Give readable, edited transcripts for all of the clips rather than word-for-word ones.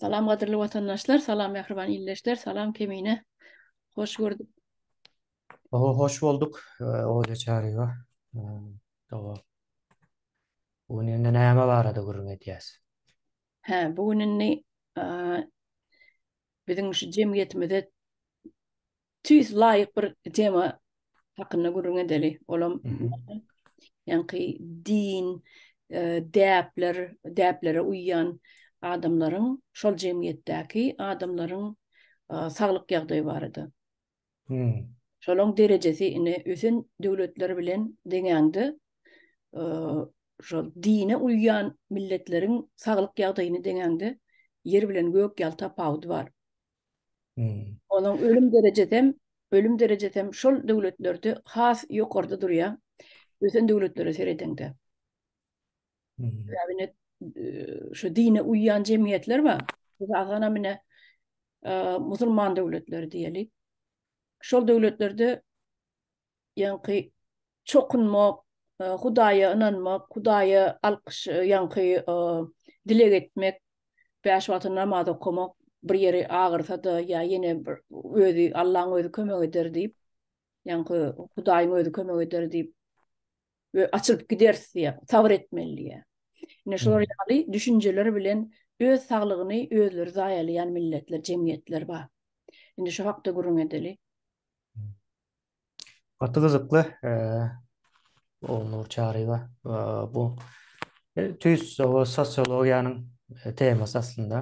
Salam gadyrly watandaşlar, salam mähriban ildeşler, salam Kemine. Hoş gördük. Oho, hoş bolduk. Olja Çaryýewa. Doga. Bu gün indi näme barada gürrüň edýäs? Hä, bu gün indi biziň şu jemgyýetimize tüýs laýyk bir tema hakynda gürrüň edeli. Olam ýaňky din, e, däpler, däplere uýýan adamlaryň, şol jemgyýetdäki adamlaryň e, saglyk ýagdaýy barada. Hmm. Şolaň derejesi ine ösen döwletler bilen deňäňde e, şol dine uýýan milletleriň saglyk ýagdaýyny deňäňde ýer bilen gök ýaly tapawudy bar. Hmm. Onuň ölüm derejesem, ölüm derejesem şol döwletlerde has ýokarda durýar. Ösen döwletlere seredeňde. Hmm. Sebäbi e, şu dine uýýan jemgyýetler bar. Esasanam ine e, musulman döwletleri diýeli. Şol döwletlerde ýaňky çokunmak, e, Hudaýa ynanmak, Hudaýa alkyş, e, ýaňky e, dileg etmek, bäş wagty namaz okamak, bir ýeri agyrsa-da ýa ýene bir özi Allaň özi kömek eder diýip, ýaňky Hudaýyň özi kömek eder diýip we açylyp gideris diýýär, sabyr etmeli diýýär. Ine şular ýaly düşünjeler bilen öz saglygyny özleri zaýalaýan milletler, jemgyýetler bar. Indi şu hakda gürrüň edeli. Gaty gyzykly. Ogulnur Çaryýewa. Bu tüýs o sosiologiýanyň temasy aslynda.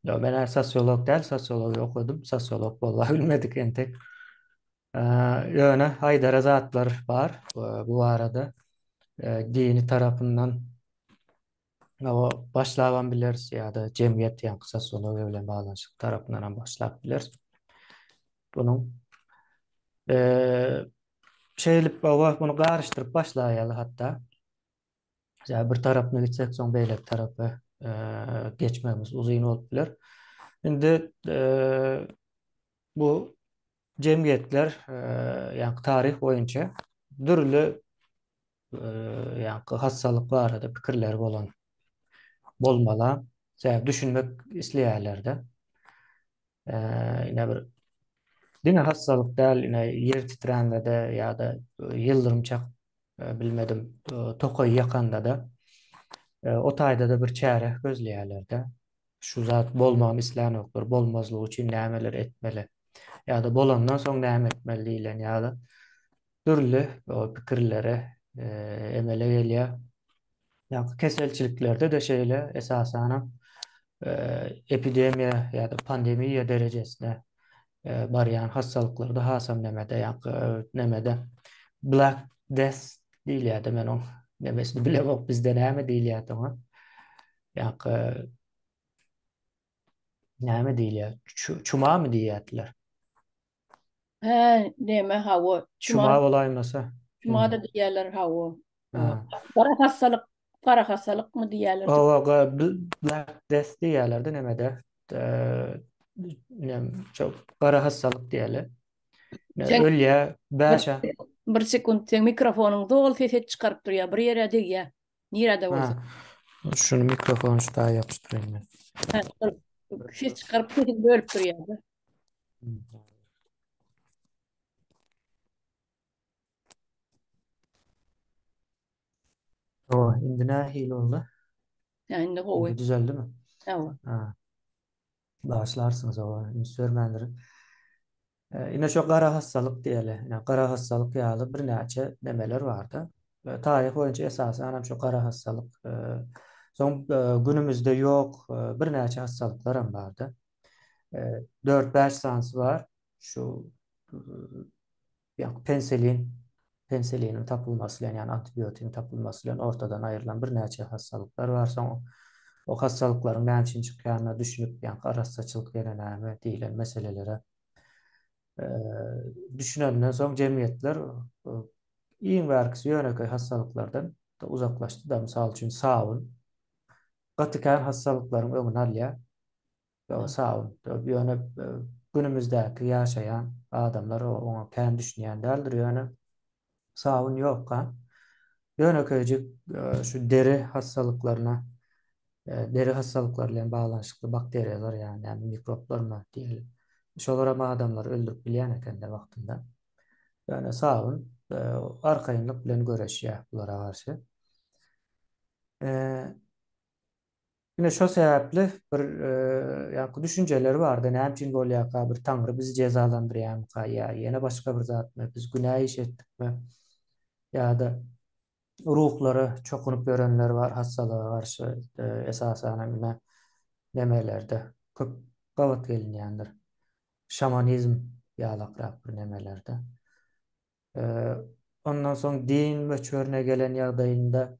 Ýa men sosiolog däl, sosiologiýa okadym, sosiolog bola bilmedik entek. Ýöne aýdara zatlar bar bu barada. Dini tarapyndan o başlabam bileris ýa-da jemgyýet ýa sosiologiýa bilen baglanyşykly tarapyndan hem başlap bileris. Bunuň şeýlip oba bunu garyşdyryp başlaýaly hatda. Ýa bir tarapyna gitsek soň beýleki tarapa geçmegimiz uzyn bolup biler. Indi bu jemgyýetler ýa taryh boýunça dürli ýaňky hassalyk barada pikirleri bolan bolmala. Sebäbi düşünmek isleýärler-de. Ine bir diňe hassalyk däl, ine ýer titrände-de ýa-da ýyldyrym çak bilmedim, tokaý ýakanda-da o taýda-da bir çäre gözleýärler-de. Şu zat bolmagyny islänoklar, bolmazlygy üçin nämeler etmeli ýa-da bolandan soň näme etmeli diýlen ýaly dürli pikirlere emele gelýär. Ýa keselçiliklerde-de şeýle, esasanam epidemiýa ýa-da pandemiýa derejesine barýan hassalyklarda hasam nemede, ýa nemede Black Death diýilýär-de men oň nemesini bilemok, bizde näme diýilýär oňa. Ýa näme diýilýär? Çumamy diýýärdiler. Hä, neme hawa. Çuma bolaýmasa. Çuma da diýýärler hawa. Gara hassalyk, gara hassalykmy diýýärler. Hawa, Black Death diýýärler-de nemede. Nem, çok gara hassalyk diýýärler. Ölýär, bäşe. Bir sekund, seň mikrofonyň zol ses et çykaryp durýar, bir ýere degýär. Nirede bolsa. Şuny mikrofony şu taýa ýapyşdyraýyn men. Hä, ses çykaryp sesini bölüp durýar. O, indi nähili boldy? Ýa indi gowy. Indi düzeldimi? Hawa. Ha. Bagyşlarsyňyz oba, üns bermändirin. E, ine şo gara hassalyk diýeli. Ine gara hassalyk ýaly birnäçe nemeler bardy. E, taryh boýunça esasan hem şo gara hassalyk, e, soň e, günümizde ýok e, birnäçe hassalyklar hem bardy. 4-5 sanysy bar. Şu ýa penicillin penicilliniň tapylmasy bilen, ýagny antibiotigiň tapylmasy bilen ortadan aýrylan birnäçe hassalyklar bar. Soň o hassalyklaryň näme üçin çykýanyna düşünip, ýagny arassaçylyk ýene näme diýlen meselelere düşünenden soň jemgyýetler iň bärkisi ýönekeý hassalyklardan uzaklaşdy-da, mysal üçin sabyn gaty kän hassalyklaryň öňüni alýar. Sag bol. Ýöne günümizdäki ýaşaýan adamlar oňa kän düşünýän däldir, ýöne sabyn ýokka ýönekeýjik şu deri hassalyklaryna. Deri hassalyklary bilen baglanyşykly bakteriýalar ýa näme mikroblarmy diýeli. Şolaram adamlary öldürip bilýän ekende wagtynda. Ýöne sabyn arkaýynlyk bilen göreşýär bulara garşy. Ine şo sebäpli bir ýaňky düşünjeler bardy, näme üçin bolýarka, bir Taňry bizi jezalandyrýarmyka ýa ýene başga bir zatmy, biz günä iş etdikmi ýa-da ruhlara çokunyp ýörenler bar hassalyga garşy, esasanam ine nemelerde köp gabat gelinýändir. Şamanizm ýalakrak bir nemelerde. Ondan soň din möçberine gelen ýagdaýynda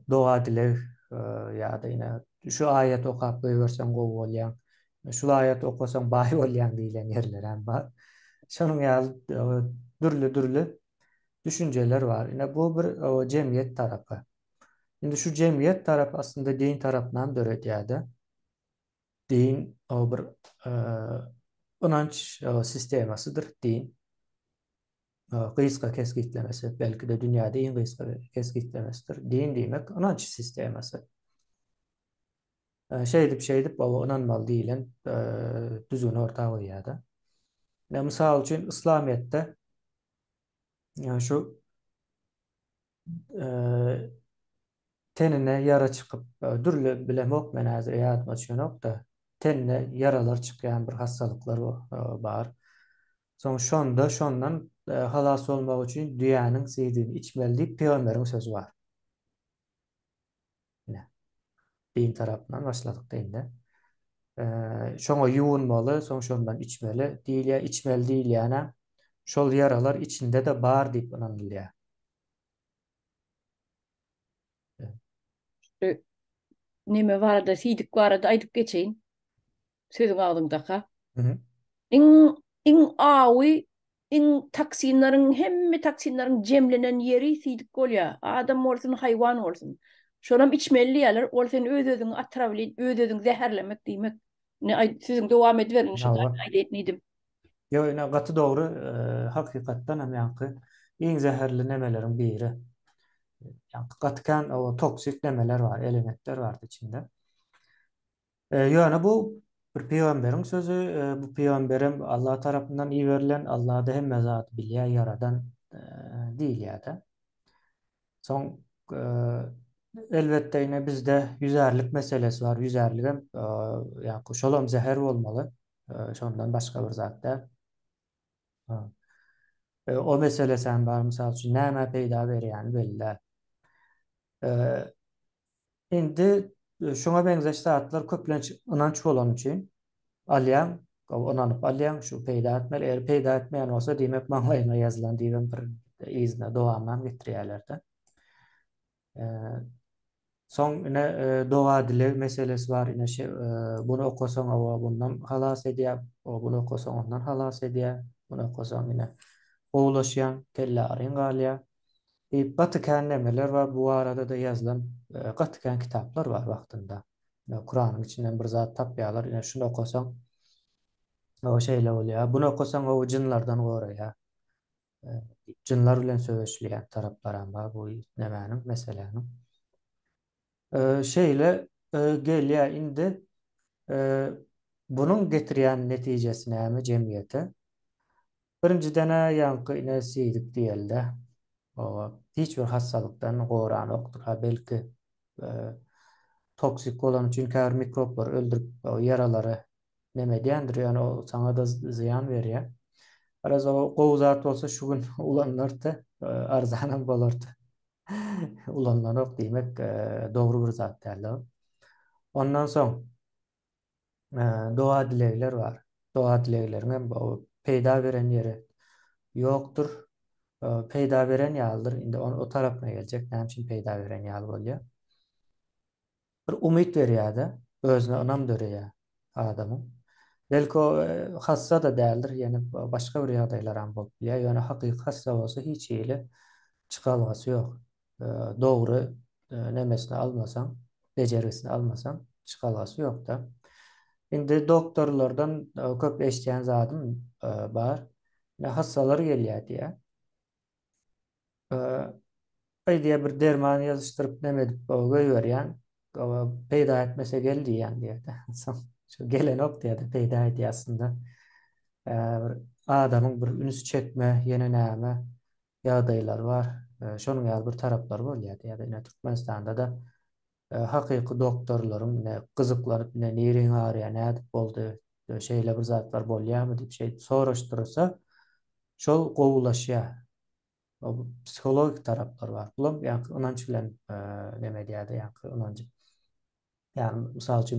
doga-dileg ýa-da ine şu aýaty okap goýberseň gowy bolýaň, şul aýaty okasaň baý bolýaň diýlen ýerler hem bar. Şonuň ýaly dürli-dürli düşünjeler bar. Ine bu bir jemgyýet tarapy. Indi şu jemgyýet tarapy aslynda din tarapyny hem döredýär-de. Din o bir ynanç sistemasydyr, din. Gysga kesgitlemesi, belki-de dünýäde iň gysga kesgitlemesidir. Din diýmek ynanç sistemasy. Şeýdip, şeýdip oba ynanmaly diýlen düzgüni orta goýýar-da. Mysal üçin, Yslamyýetde şu tenine ýara çykyp, dürli bilemok men häzir ýadyma düşenok-da, tenine ýaralar çykýan bir hassalyklar bar. Soň şonda şondan halas bolmak üçin düýäniň süýdüni içmeli diýip pygamberiň sözi bar. Ine. Din tarapyndan başladyk indi. Şoňa ýuwunmaly, soň şondan içmeli diýilýär. İçmeli diýilýäne şol ýaralar içinde-de bar diýip ynanylýar. Şu neme barada, siýdik barada aýdyp geçeýin. Sözüň agzyňdaka. Iň iň awy, iň toksinleriň, hemme toksinleriň jemlenen ýeri siýdik bolýar. Adam bolsun, haýwan bolsun. Şonam içmeli diýýärler. Ol sen öz-özüňi otrawlin, öz-özüňi zäherlemek diýmek. Ine aýt, sözüň dowam ediberiň, şu aýdaýyn diýdim. Ýok, ine gaty dogry, hakykatdan hem ýaňky iň zäherli nemeleriň biri. Ýaňky gaty kän o toksik nemeler bar, elementler bar içinde. Ýöne bu bir pygamberiň sözi, bu pygamberem Allah tarapyndan iberilen, Allah-da hemme zady bilýär, ýaradan diýilýär-de. Soň elbetde ine bizde ýüzärlik meselesi bar. Ýüzärligem ýa şolam zäher bolmaly. Şondan başga bir zat däl. O meselesi hem bar, mysal üçin nämä peýda berýäni belli däl. Indi şuňa meňzeş zatlar köplenç ynanç bolany üçin alýaň, ynanyp alýaň, şu peýda etmeli. Eger peýda etmeýän bolsa, diýmek maňlaýyňa ýazylan diýibem bir yzyna dowamynam getirýärler-de. Soň ine doga-dileg meselesi bar. Ine şe buny okasaň owa bundan halas edýär, o buny okasaň ondan halas edýär, buny okasaň ine gowulaşýaň, kelle aryň galýar. Diýip gaty kän nemeler bar bu barada-da ýazylan gaty kän kitaplar bar wagtynda. Kuranyň içinden bir zat tapýarlar, ine şuny okasaň o şeýle bolýar, buny okasaň o jynlardan goraýar. Jynlar bilen söweşilýän taraplaram bar bu nemäniň, meseläniň. Şeýle gelýär indi bunuň getirýän netijesi näme jemgyýete? Birinjiden-ä ýaňky ine siýdik diýelde. Oba hiç bir hassalykdan goranokdyr. Ha belki toksik bolany üçin käbir mikroblary öldürip ýaralary neme edýändir, ýöne o saňa-da zyýan berýär. Garaz o gowy zat bolsa şu gün ulanylardy, arzanam bolardy. Ulanylanok diýmek dogry bir zat däl. Ondan soň doga-dilegler bar. Doga-dilegleriň hem peýda beren ýeri ýokdur. Peýda beren ýalydyr. Indi o tarapyna geljek, näme üçin peýda beren ýaly bolýar. Bir umyt berýär-de, özüne ynam döreýär adamyň. Belki o hassa-da däldir, ýene başga bir ýagdaýlaram bolup bilýär. Ýöne hakyky hassa bolsa hiç hili çykalgasy ýok. Dogry nemesini almasaň, bejergisini almasaň çykalgasy ýok-da. Indi doktorlardan köp eşidýän zadym bar. Ine hassalar gelýär diýýär. Aý diýýär bir derman ýazyşdyryp neme edip goýberýän. Peýda etmese gel diýýän diýýär. Soň şu gelenok diýýär, peýda edýär aslynda. Bir adamyň bir üns çekme, ýene näme ýagdaýlary bar. Şonuň ýaly bir taraplary bolýar diýýär. Ine Türkmenistanda-da hakyky doktorlaryň ine gyzyklanyp ine niriň agyrýar, nädip boldy, şeýle bir zatlar bolýarmy diýip şeýdip soraşdyrsa, şol gowulaşýar. O psihologik taraplar bar. Bulam ýaňky ynanç bilen neme edýärdi, ýaňky ynanjy. Ýagny mysal üçin.